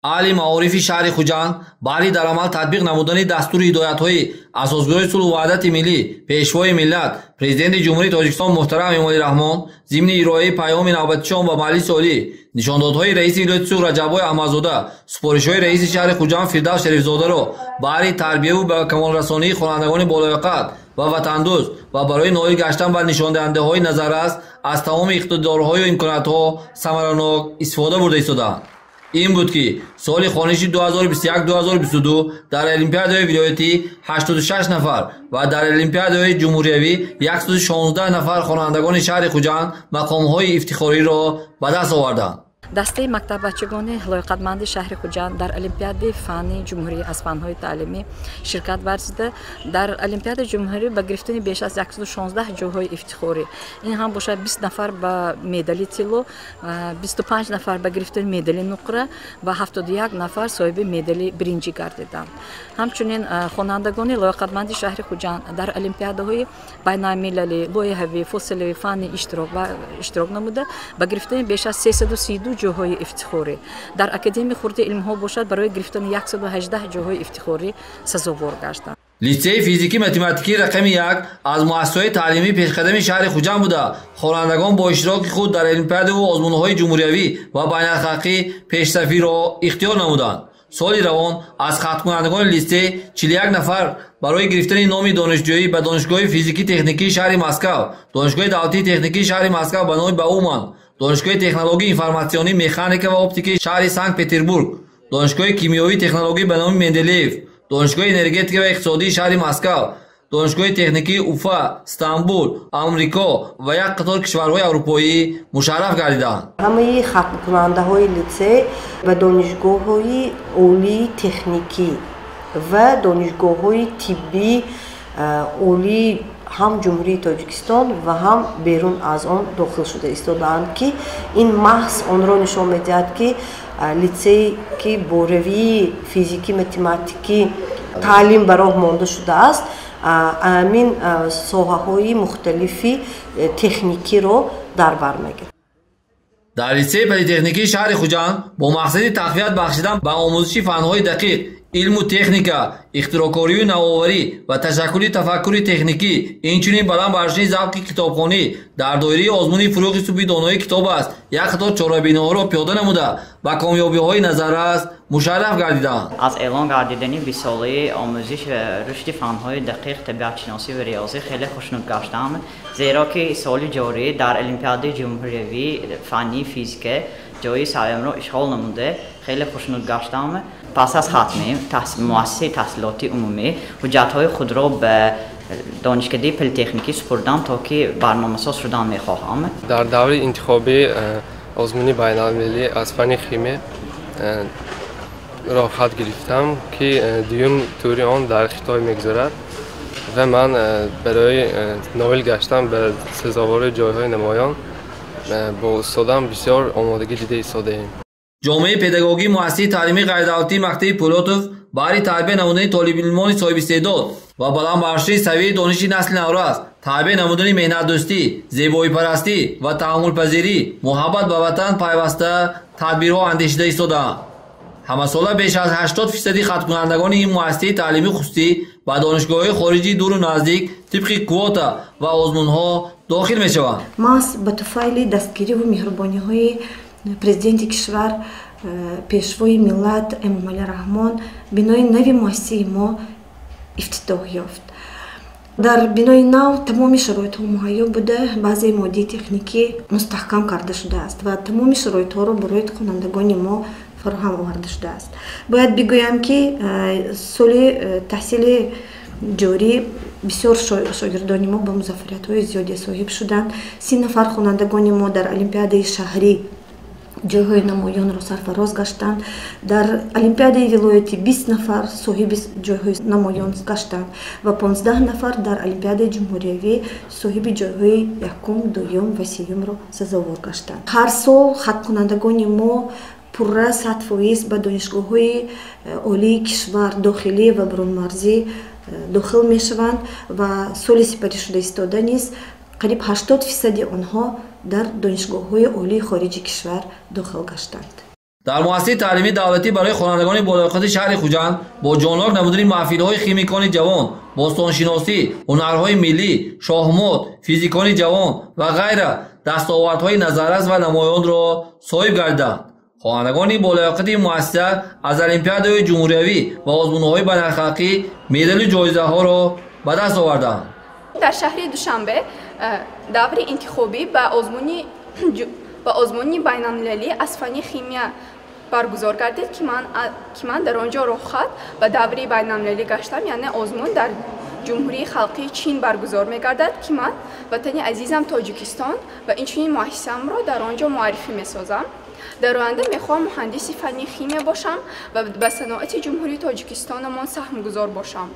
Аҳли маорифи шаҳри Хуҷанд баҳри дар амал татбиқ намудани дастуру ҳидоятҳои Асосгузори сулҳу ваҳдати миллӣ, Пешвои миллат, Президенти Ҷумҳурии Тоҷикистон муҳтарам Эмомалӣ Раҳмон зимни ироаи паёми навбатишон ба Маҷлиси Олӣ, нишондодҳои раиси вилояти Суғд Раҷаббой Аҳмадзода, супоришҳои раиси шаҳри Хуҷанд Фирдавс Шарифзодаро баҳри тарбияву ба камолрасонии хонандагони болаёқат ва ватандӯст ва барои ноил гаштан ба нишондиҳандаҳои назаррас аз тамоми иқтидорҳою имкониятҳо самаранок истифода бурда истодаанд. Ин буд, ки соли хониши 2021-2022 дар олимпиадаҳои вилоятӣ 86 нафар ва дар олимпиадаҳои ҷумҳуриявӣ 116 нафар хонандагони шаҳри Хуҷанд мақомҳои ифтихориро ба даст оварданд. Дастаи мактаббачагони лоиқатманди шаҳри Хуҷанд дар олимпиадаи фанни ҷумҳурӣ аз фанҳои таълимӣ ширкат варзида, дар олимпиадаи ҷумҳурӣ ба гирифтани беш аз 116 ҷойҳои ифтихорӣ, ин ҳам бошад 20 нафар ба медали тилло, 25 нафар ба гирифтани медали нуқра ва 71 нафар соҳиби медали биринҷӣ гардиданд. Ҳамчунин хонандагони лоиқатманди шаҳри Хуҷанд дар олимпиадаҳои байналмилалӣ, лоиҳавӣ, фосилавӣ, фаннӣ иштирок намуда, ба гирифтани беш аз 332 ҷойҳои ифтихорӣ, дар Академияи хурди илмҳо бошад, барои гирифтани 118 ҷойҳои ифтихорӣ сазовор гаштанд. Литсеи физикӣ математикии рақами 1 аз муассисаҳои таълимии пешқадами шаҳри Хуҷанд буда, хонандагон бо иштироки худ дар олимпиадаву озмунҳои ҷумҳуриявӣ ва байналхалқӣ пешсафиро ихтиёр намуданд. Соли равон аз хатмкунандагони литсей 41 нафар барои гирифтани номи донишҷӯӣ ба Донишгоҳи физикӣ техникии шаҳри Москав, Донишгоҳи давлатии техникии шаҳри Москав ба номи Бауман, Донишгоҳи технологии информатсионӣ, механика ва оптикии шаҳри Санкт Петербург, Донишгоҳи кимиёвии технологӣ ба номи Менделеев, Донишгоҳи энергетика ва иқтисодии шаҳри Москав, Донишгоҳи техникии Уфа, Стамбул, Амрико ва як қатор кишварҳои аврупоӣ мушарраф гардиданд. Ҳамаи хатмкунандаҳои литсей ба донишгоҳҳои олии техникӣ ва донишгоҳҳои тиббии олии ҳам Ҷумҳурии Тоҷикистон ва ҳам берун аз он дохил шуда истодаанд, ки ин маҳз онро нишон медиҳад, ки литсее ки бо равияи физикӣ математикӣ таълим ба роҳ монда шудааст, ҳамин соҳаҳои мухталифи техникиро дар бар мегирад. Дар литсеи политехникии шаҳри Хуҷанд бо мақсади тақвият бахшидан ба омӯзиши фанҳои дақиқ, илму техника, ихтироъкорию навоварӣ ва ташаккули тафаккури техникӣ, инчунин баланд бардоштани завқи китобхонӣ дар доираи озмуни «Фурӯғи субҳи доноӣ китоб аст» як қатор чорабиниҳоро пиёда намуда, ба комёбиҳои назаррас мушарраф гардиданд. Аз эълон гардидани 20-солаи омӯзиш ва рушди фанҳои дақиқ, табиатшиносӣ ва риёзӣ хеле хушнуд гаштам, зеро ки соли ҷорӣ дар олимпиадаи ҷумҳуриявии фаннии физика ҷои сеюмро ишғол намуда, хеле хушнуд гаштам. Пас аз хатми муассисаи таҳсилоти умумӣ ҳуҷҷатҳои худро ба донишкадаи политехникӣ супурдам, то ки барномасоз шудан мехоҳам. Дар даври интихобии озмуни байналмилалӣ аз фанни химия роҳхат гирифтам, ки дуюм тури он дар Хитой мегузарад ва ман барои ноил гаштан ба сазовори ҷойҳои намоён бо устодам бисёр омодагӣ дида истодаем. Ҷомеаи педагогии муассисаи таълимии ғайридавлатии мактаби Пӯлотов баҳри тарбия намудани толибилмони соҳибистеъдод ва баланд бардоштани савияи дониши насли наврас, тарбия намудани меҳнатдӯстӣ, зебоипарастӣ ва таҳаммулпазирӣ, муҳаббат ба ватан пайваста тадбирҳо андешида истодаанд. Ҳамасола беш аз 80 фисади хатмкунандагони ин муассисаи таълимии хусусӣ ба донишгоҳҳои хориҷии дуру наздик тибқи квота ва озмунҳо дохил мешаванд. Маҳз ба туфайли дастгириву меҳрубониҳои президенти кишвар, Пешвои миллат Эмомалӣ Раҳмон бинои нави муассисаи мо ифтитоҳ ёфт. Дар бинои нав тамоми шароитҳо муҳайё буда, баъзеи моддии техникӣ мустаҳкам карда шудааст ва тамоми шароитҳоро барои хонандагони мо фароҳам оварда шудааст. Бояд бигӯям, ки соли таҳсили ҷорӣ бисёр шогирдони мо ба музаффариятҳои зиёде соҳиб шуданд. 30 нафар хонандагони мо дар олимпиадаи шаҳрӣ ҷойҳои намоёнро сарфароз гаштанд, дар олимпиадаи вилоятӣ 20 нафар соҳиби ҷойҳои намоён гаштанд ва 15 нафар дар олимпиадаи ҷумҳуриявӣ соҳиби ҷойҳои якум, дуюм ва сеюмро сазовор гаштанд. Ҳар сол хатмкунандагони мо пурра 100% ба донишгоҳҳои олии кишвар, дохилӣ ва берунмарзӣ дохил мешаванд ва соли сипаришуда истода низ қариб 80 фисади онҳо дар донишгоҳҳои олии хориҷи кишвар дохил гаштанд. Дар муассисаи таълимии давлатӣ барои хонандагони болаёқати шаҳри Хуҷанд бо ҷоннок намудани маҳфилҳои химикони ҷавон, бостоншиносӣ, ҳунарҳои миллӣ, шоҳмот, физикони ҷавон ва ғайра дастовардҳои назаррас ва намоёнро соҳиб гардиданд. Хонандагони болаёқати муассиса аз олимпиадаҳои ҷумҳуриявӣ ва озмунҳои байналхалқӣ медалу ҷоизаҳоро ба даст оварданд. Дар шаҳри Душанбе даври интихобӣ ба озмуни байналмилалӣ аз фанни химия баргузор гардид, ки ман дар он ҷо роҳхат ба даври байналмилалӣ гаштам, яъне озмун дар Ҷумҳурии Халқии Чин баргузор мегардад, ки ман ватани азизам Тоҷикистон ва инчунин муассисаамро дар он ҷо муаррифӣ месозам. Дар оянда мехоҳам муҳандиси фанни химия бошам ва ба саноати Ҷумҳурии Тоҷикистонамон саҳмгузор бошам.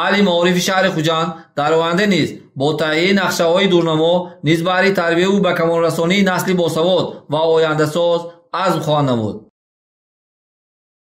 Аҳли маорифи шаҳри Хуҷанд дар оянда низ бо таҳияи нақшаҳои дурнамо низ баҳри тарбияву ба камолрасонии насли босавод ва ояндасоз азм хоҳанд намуд.